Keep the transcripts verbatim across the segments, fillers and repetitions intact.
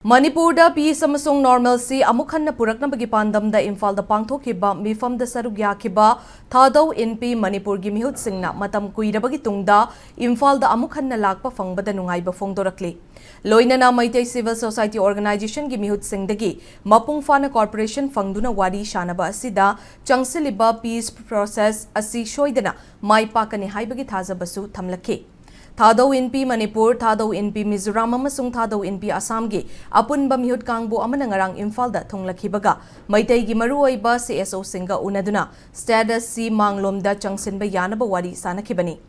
ꯃꯅꯤꯄꯨꯔꯗ peace ꯑꯃꯁꯨꯡ normalcy ꯑꯃꯨꯛ ꯍꯟꯅ ꯄꯨꯔꯛꯅꯕꯒꯤ ꯄꯥꯟꯗꯝꯗ ꯏꯝꯐꯥꯜꯗ ꯄꯥꯡꯊꯣꯛꯈꯤꯕ ꯃꯤꯐꯝꯗ ꯁꯔꯨꯛ ꯌꯥꯈꯤꯕ ꯊꯥꯗꯧ ꯏꯟꯄꯤ ꯃꯅꯤꯄꯨꯔꯒꯤ ꯃꯤꯍꯨꯠꯁꯤꯡꯅ ꯃꯇꯝ ꯀꯨꯏꯔꯕꯒꯤ ꯇꯨꯡꯗ ꯏꯝꯐꯥꯜꯗ ꯑꯃꯨꯛ ꯍꯟꯅ ꯂꯥꯛꯄ ꯐꯪꯕꯗ ꯅꯨꯡꯉꯥꯏꯕ ꯐꯣꯡꯗꯣꯔꯛꯂꯤ꯫ ꯂꯣꯏꯅꯅ ꯃꯩꯇꯩ civil society organizationꯒꯤ ꯃꯤꯍꯨꯠꯁꯤꯡꯗꯒꯤ ꯃꯄꯨꯡ ꯐꯥꯅ cooperation ꯐꯪꯗꯨꯅ ꯋꯥꯔꯤ ꯁꯥꯅꯕ ꯑꯁꯤꯗ ꯆꯪꯁꯤꯜꯂꯤꯕ peace process ꯑꯁꯤ ꯁꯣꯏꯗꯅ ꯃꯥꯏ ꯄꯥꯛꯀꯅꯤ ꯍꯥꯏꯕꯒꯤ ꯊꯥꯖꯕꯁꯨ ꯊꯝꯂꯛꯈꯤ꯫ ꯊꯥꯗꯧ ꯏꯟꯄꯤ ꯃꯅꯤꯄꯨꯔ, ꯊꯥꯗꯧ ꯏꯟꯄꯤ ꯃꯤꯖꯣꯔꯥꯝ ꯑꯃꯁꯨꯡ ꯊꯥꯗꯧ ꯏꯟꯄꯤ ꯑꯁꯥꯝꯒꯤ ꯑꯄꯨꯟꯕ ꯃꯤꯍꯨꯠ ꯀꯥꯡꯕꯨ ꯑꯃꯅ ꯉꯔꯥꯡ ꯏꯝꯐꯥꯜꯗ ꯊꯨꯡꯂꯈꯤꯕꯒ ꯃꯩꯇꯩꯒꯤ ꯃꯔꯨꯑꯣꯏꯕ CSOꯁꯤꯡꯒ ꯎꯅꯗꯨꯅ state ꯑꯁꯤ ꯃꯥꯡꯂꯣꯝꯗ ꯆꯪꯁꯤꯟꯕ ꯌꯥꯅꯕ ꯋꯥꯔꯤ ꯁꯥꯅꯈꯤꯕꯅꯤ꯫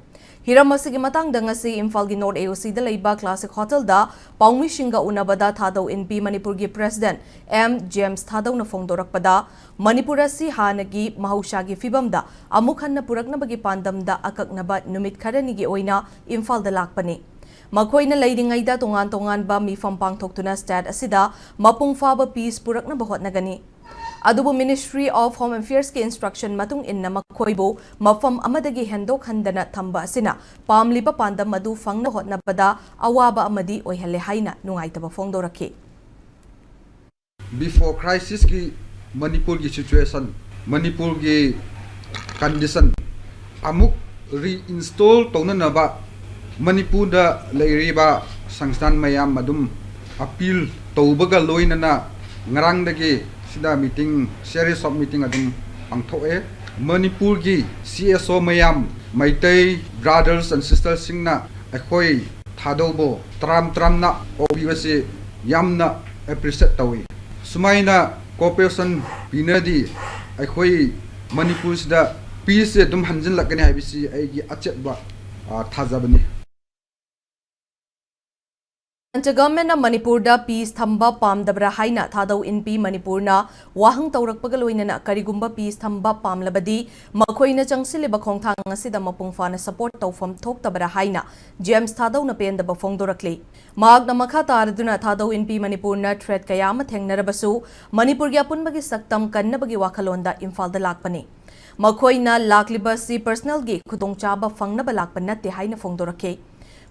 ꯍꯤꯔꯝ ꯑꯁꯤꯒꯤ ꯃꯇꯥꯡꯗ ꯉꯁꯤ ꯏꯝꯐꯥꯜꯒꯤ North AOCꯗ ꯂꯩꯕ Classic Hotelꯗ ꯄꯥꯎꯃꯤꯁꯤꯡꯒ ꯎꯅꯕꯗ ꯊꯥꯗꯧ ꯏꯟꯄꯤ ꯃꯅꯤꯄꯨꯔꯒꯤ President M James ꯊꯥꯗꯧꯅ ꯐꯣꯡꯗꯣꯔꯛꯄꯗ, ꯃꯅꯤꯄꯨꯔ ꯑꯁꯤ ꯍꯥꯟꯅꯒꯤ ꯃꯍꯧꯁꯥꯒꯤ ꯐꯤꯕꯝꯗ ꯑꯃꯨꯛ ꯍꯟꯅ ꯄꯨꯔꯛꯅꯕꯒꯤ ꯄꯥꯟꯗꯝꯗ ꯑꯀꯛꯅꯕ ꯅꯨꯃꯤꯠ ꯈꯔꯅꯤꯒꯤ ꯑꯣꯏꯅ ꯏꯝꯐꯥꯜꯗ ꯂꯥꯛꯄꯅꯤ꯫ ꯃꯈꯣꯏꯅ ꯂꯩꯔꯤꯉꯩꯗ ꯇꯣꯉꯥꯟ ꯇꯣꯉꯥꯟꯕ ꯃꯤꯐꯝ ꯄꯥꯡꯊꯣꯛꯇꯨꯅ state ꯑꯁꯤꯗ ꯃꯄꯨꯡ ꯐꯥꯕ peace ꯄꯨꯔꯛꯅꯕ ꯍꯣꯠꯅꯒꯅꯤ꯫ ꯑꯗꯨꯕꯨ Ministry of Home Affairsꯀꯤ instruction ꯃꯇꯨꯡ ꯏꯟꯅ ꯃꯈꯣꯏꯕꯨ ꯃꯐꯝ ꯑꯃꯗꯒꯤ ꯍꯦꯟꯗꯣꯛꯍꯟꯗꯅ ꯊꯝꯕ ꯑꯁꯤꯅ ꯄꯥꯝꯂꯤꯕ ꯄꯥꯟꯗꯝ ꯑꯗꯨ ꯐꯪꯅ ꯍꯣꯠꯅꯕꯗ ꯑꯋꯥꯕ ꯑꯃꯗꯤ ꯑꯣꯏꯍꯜꯂꯦ ꯍꯥꯏꯅ ꯅꯨꯡꯉꯥꯏꯇꯕ ꯐꯣꯡꯗꯣꯔꯛꯈꯤ꯫ Before crisisꯀꯤ ꯃꯅꯤꯄꯨꯔꯒꯤ situation, ꯃꯅꯤꯄꯨꯔꯒꯤ condition ꯑꯃꯨꯛ reinstall ꯇꯧꯅꯅꯕ ꯃꯅꯤꯄꯨꯔꯗ ꯂꯩꯔꯤꯕ ꯁꯪꯁꯊꯥꯟ ꯃꯌꯥꯝ ꯑꯗꯨꯝ appeal ꯇꯧꯕꯒ ꯂꯣꯏꯅꯅ ꯉꯔꯥꯡꯗꯒꯤ ꯁꯤꯗ meeting, series of meeting ꯑꯗꯨꯝ ꯄꯥꯡꯊꯣꯛꯑꯦ꯫ ꯃꯅꯤꯄꯨꯔꯒꯤ CSO ꯃꯌꯥꯝ, ꯃꯩꯇꯩ brothers and sistersꯁꯤꯡꯅ ꯑꯩꯈꯣꯏ ꯊꯥꯗꯧꯕꯨ ꯇꯔꯥꯝ ꯇꯔꯥꯝꯅ ꯑꯣꯛꯄꯤꯕꯁꯤ ꯌꯥꯝꯅ appreciate ꯇꯧꯏ꯫ ꯁꯨꯃꯥꯏꯅ cooperation ꯄꯤꯅꯔꯗꯤ ꯑꯩꯈꯣꯏ ꯃꯅꯤꯄꯨꯔꯁꯤꯗ peaceꯁꯦ ꯑꯗꯨꯝ ꯍꯟꯖꯤꯜꯂꯛꯀꯅꯤ ꯍꯥꯏꯕꯁꯤ ꯑꯩꯒꯤ ꯑꯆꯦꯠꯄ, ꯑ, ꯊꯥꯖꯕꯅꯤ꯫ Central Governmentꯅ ꯃꯅꯤꯄꯨꯔꯗ peace ꯊꯝꯕ ꯄꯥꯝꯗꯕ꯭ꯔꯥ ꯍꯥꯏꯅ ꯊꯥꯗꯧ ꯏꯟꯄꯤ ꯃꯅꯤꯄꯨꯔꯅ ꯋꯥꯍꯪ ꯇꯧꯔꯛꯄꯒ ꯂꯣꯏꯅꯅ ꯀꯔꯤꯒꯨꯝꯕ peace ꯊꯝꯕ ꯄꯥꯝꯂꯕꯗꯤ ꯃꯈꯣꯏꯅ ꯆꯪꯁꯤꯜꯂꯤꯕ ꯈꯣꯡꯊꯥꯡ ꯑꯁꯤꯗ ꯃꯄꯨꯡ ꯐꯥꯅ support ꯇꯧꯐꯝ ꯊꯣꯛꯇꯕ꯭ꯔꯥ ꯍꯥꯏꯅ James ꯊꯥꯗꯧꯅ ꯄꯦꯟꯗꯕ ꯐꯣꯡꯗꯣꯔꯛꯂꯤ꯫ ꯃꯍꯥꯛꯅ ꯃꯈꯥ ꯇꯥꯔꯗꯨꯅ ꯊꯥꯗꯧ ꯏꯟꯄꯤ ꯃꯅꯤꯄꯨꯔꯅ threat ꯀꯌꯥ ꯑꯃ ꯊꯦꯡꯅꯔꯕꯁꯨ ꯃꯅꯤꯄꯨꯔꯒꯤ ꯑꯄꯨꯟꯕꯒꯤ ꯁꯛꯇꯝ ꯀꯟꯅꯕꯒꯤ ꯋꯥꯈꯜꯂꯣꯟꯗ ꯏꯝꯐꯥꯜꯗ ꯂꯥꯛꯄꯅꯤ꯫ ꯃꯈꯣꯏꯅ ꯂꯥꯛꯂꯤꯕ ꯑꯁꯤ personalꯒꯤ ꯈꯨꯗꯣꯡꯆꯥꯕ ꯐꯪꯅꯕ ꯂꯥꯛꯄ ꯅꯠꯇꯦ ꯍꯥꯏꯅ ꯐꯣꯡꯗꯣꯔꯛꯈꯤ꯫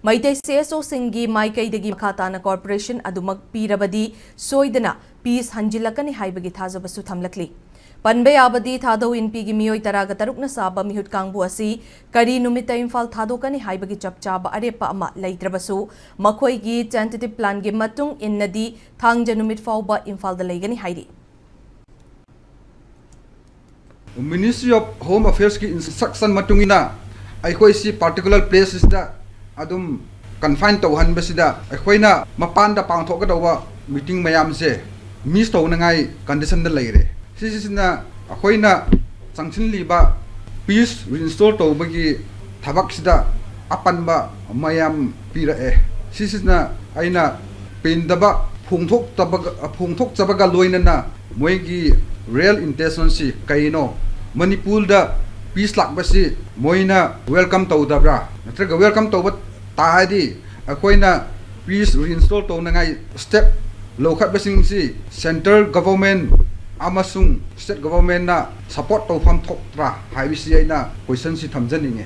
ꯃꯩꯇꯩ ꯁꯤ ꯑꯦꯁ ꯑꯣꯁꯤꯡꯒꯤ ꯃꯥꯏꯀꯩꯗꯒꯤ ꯃꯈꯥ ꯇꯥꯅ ꯀꯣꯔꯄꯣꯔꯦꯁꯟ ꯑꯗꯨꯃꯛ ꯄꯤꯔꯕꯗꯤ ꯁꯣꯏꯗꯅ ꯄꯤꯁ ꯍꯟꯖꯤꯜꯂꯛꯀꯅꯤ ꯍꯥꯏꯕꯒꯤ ꯊꯥꯖꯕꯁꯨ ꯊꯝꯂꯛꯂꯤ꯫ ꯄꯟꯕ ꯌꯥꯕꯗꯤ ꯊꯥꯗꯧ ꯏꯟꯄꯤꯒꯤ ꯃꯤꯑꯣꯏ ꯇꯔꯥꯒ ꯇꯔꯨꯛꯅ ꯁꯥꯕ ꯃꯤꯍꯨꯠ ꯀꯥꯡꯕꯨ ꯑꯁꯤ ꯀꯔꯤ ꯅꯨꯃꯤꯠꯇ ꯏꯝꯐꯥꯜ ꯊꯥꯗꯣꯛꯀꯅꯤ ꯍꯥꯏꯕꯒꯤ ꯆꯞ ꯆꯥꯕ ꯑꯔꯦꯞꯄ ꯑꯃ ꯂꯩꯇ꯭ꯔꯕꯁꯨ ꯃꯈꯣꯏꯒꯤ ꯇꯦꯟꯇꯦꯇꯤꯚ ꯄ꯭ꯂꯥꯟꯒꯤ ꯃꯇꯨꯡ ꯏꯟꯅꯗꯤ ꯊꯥꯡꯖ ꯅꯨꯃꯤꯠ ꯐꯥꯎꯕ ꯏꯝꯐꯥꯜꯗ ꯂꯩꯒꯅꯤ ꯍꯥꯏꯔꯤ꯫ Ministry of Home Affairsꯀꯤ instruction ꯃꯇꯨꯡ ꯏꯟꯅ ꯑꯩꯈꯣꯏꯁꯤ particular placeꯁꯤꯗ ꯑꯗꯨꯝ confine ꯇꯧꯍꯟꯕꯁꯤꯗ ꯑꯩꯈꯣꯏꯅ ꯃꯄꯥꯟꯗ ꯄꯥꯡꯊꯣꯛꯀꯗꯧꯕ meeting ꯃꯌꯥꯝꯁꯦ miss ꯇꯧꯅꯉꯥꯏ conditionꯗ ꯂꯩꯔꯦ꯫ ꯁꯤꯁꯤꯅ ꯑꯩꯈꯣꯏꯅ ꯆꯪꯁꯤꯜꯂꯤꯕ peace reinstore ꯇꯧꯕꯒꯤ ꯊꯕꯛꯁꯤꯗ ꯑꯄꯟꯕ ꯃꯌꯥꯝ ꯄꯤꯔꯛꯑꯦ꯫ ꯁꯤꯁꯤꯅ ꯑꯩꯅ ꯄꯦꯟꯗꯕ ꯐꯣꯡꯗꯣꯛꯇꯕꯒ, ꯐꯣꯡꯗꯣꯛꯆꯕꯒ ꯂꯣꯏꯅꯅ ꯃꯣꯏꯒꯤ real intentionꯁꯤ ꯀꯩꯅꯣ? ꯃꯅꯤꯄꯨꯔꯗ peace ꯂꯥꯛꯄꯁꯤ ꯃꯣꯏꯅ welcome ꯇꯧꯗꯕ꯭ꯔꯥ? ꯅꯠꯇ꯭ꯔꯒ welcome ꯇꯧꯕ ꯇꯥꯔꯗꯤ ꯑꯩꯈꯣꯏꯅ peace reinstore ꯇꯧꯅꯉꯥꯏ step ꯂꯧꯈꯠꯄꯁꯤꯡꯁꯤ central government ꯑꯃꯁꯨꯡ state governmentꯅ support ꯇꯧꯐꯝ ꯊꯣꯛꯇ꯭ꯔꯥ ꯍꯥꯏꯕꯁꯤ ꯑꯩꯅ questionꯁꯤ ꯊꯝꯖꯅꯤꯡꯉꯤ꯫